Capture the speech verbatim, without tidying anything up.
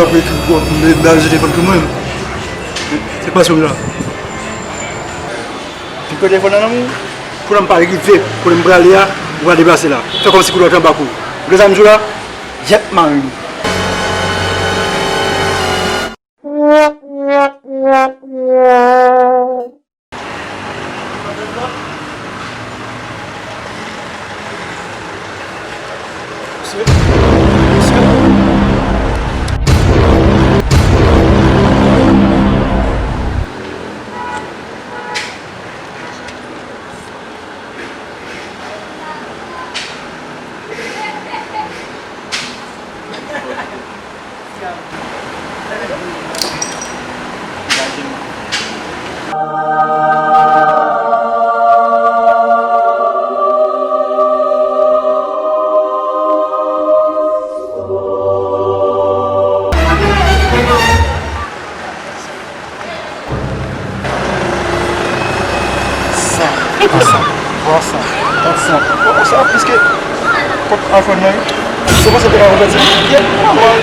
Tanpri, mete telefòn sou mwen. Se pa sou la. Pi pran telefòn nan men w. Pou lè m pral rive, pou lè m prale a, ou pral deplase la. Fè kòmsi koulè w te anba kou. Ou gen zam sou la? Yèp, mari m. San, san, twa san, kat san. O, o, sa plis ke kòb iPhone nan, wi. Ou panse te ka konpèt sa? Yèp, nòmal.